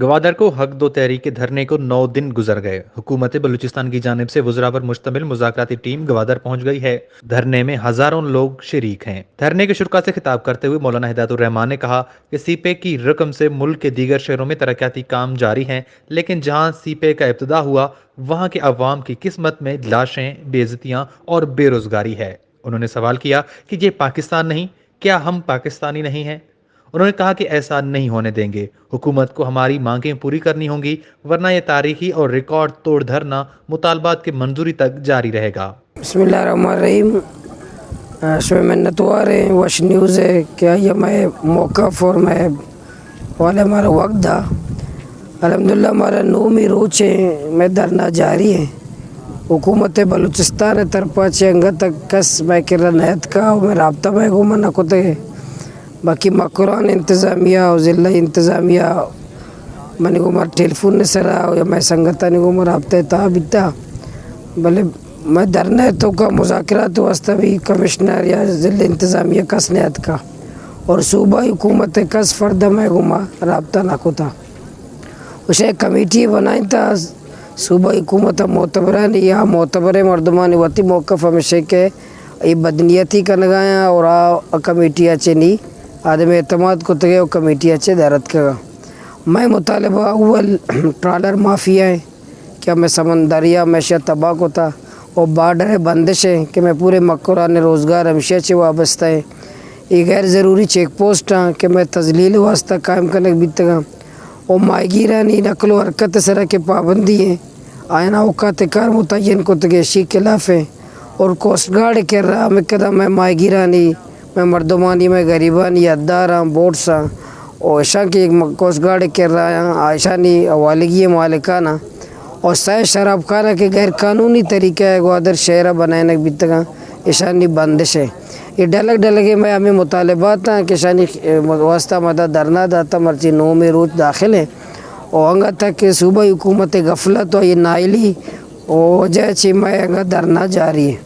گوادر کو حق دو تحریک کے دھرنے کو نو دن گزر گئے۔ حکومت بلوچستان کی جانب سے وزراء پر مشتمل مذاکراتی ٹیم گوادر پہنچ گئی ہے۔ دھرنے میں ہزاروں لوگ شریک ہیں۔ دھرنے کے شرکا سے خطاب کرتے ہوئے مولانا ہدایت الرحمان نے کہا کہ سی پیک کی رقم سے ملک کے دیگر شہروں میں ترقیاتی کام جاری ہیں، لیکن جہاں سی پیک کا ابتدا ہوا، وہاں کے عوام کی قسمت میں لاشیں، بے عزتیاں اور بے روزگاری ہے۔ انہوں نے سوال کیا کہ یہ پاکستان نہیں، کیا ہم پاکستانی نہیں ہیں؟ انہوں نے کہا کہ ایسا نہیں ہونے دیں گے۔ حکومت کو ہماری مانگیں پوری کرنی ہوں گی، ورنہ یہ تاریخی اور ریکارڈ توڑ دھرنا مطالبات کی منظوری تک جاری رہے گا۔ بسم اللہ الرحمن الرحیم۔ آ، شمئے منتوار ہیں، وش نیوز ہے کہ آئی مئے موقف اور مئے والے ہمارا وقت دا۔ الحمدللہ ہمارا نومی روچ ہے، مئے دھرنا جاری ہے۔ حکومت بلوچستان طرفا چہ انگت کس مئے کرا نیتکا و مئے رابطہ مئے گوما نہ کتگے۔ باقی مکران انتظامیہ و ضلع انتظامیہ منی گوما ٹیلیفون سرا و یا مئے سنگتانی گوما رابطہ تا بیتا، بلے مئے دھرنا توکا مذاکرات واسطہ بھی کمشنر یا ضلع انتظامیہ کس نیتکا اور صوبائی حکومت کس فرد مئے گوما رابطہ نہ کتا۔ و شے کمیٹی بنائیں تا صوبائی حکومت معتبرانی یا معتبر مردمانی وتی موقف ہمیشہ کہ اے بدنیتی کنگایاں اور آ کمیٹی اچے نی عدم اعتماد کتگے و کمیٹی اچے درت کگا۔ مئے مطالبہ اول ٹرالر مافیا ہے کہ ہمیں سمندریا ہمیشہ تباہ کتا و بارڈر بندش ہے کہ میں پورے مکران روزگار ہمیشہ چے وابستہ ہے۔ یہ غیر ضروری چیک پوسٹ ہیں کہ میں تذلیل واسطہ قائم کنگ بیتگاں۔ و ماہیگیرانی نقل و حرکت سرا کہ پابندی ہیں، آیانا اوقات کار متعین کتگے، اشی خلاف ہیں۔ اور کوسٹ گارڈ کرا ہمیں کدا مئے ماہیگیرانی، مئے مردمانی، مئے غریبانی حقداراں، بوٹساں، و اشاں کہ یک م-، کوسٹ گارڈ کرا آیاں، آ اشانی حوالگی مالکانا، اور سئے شراب خانہ کہ غیر قانونی طریقہ ہے گوادر شہرا بنائینگ بیتگاں، اشانی بندش ہے۔ یہ ڈلگ ڈلگے مئے ہمیں مطالبات ہیں کہ اشانی واسطہ مدد دھرنا داتا، مرچی نومی روچ داخل ہیں۔ و انگا تک کہ صوبائی حکومت غفلت و یہ نااہلی و وجہ چی مئے انگا دھرنا جاری ہے۔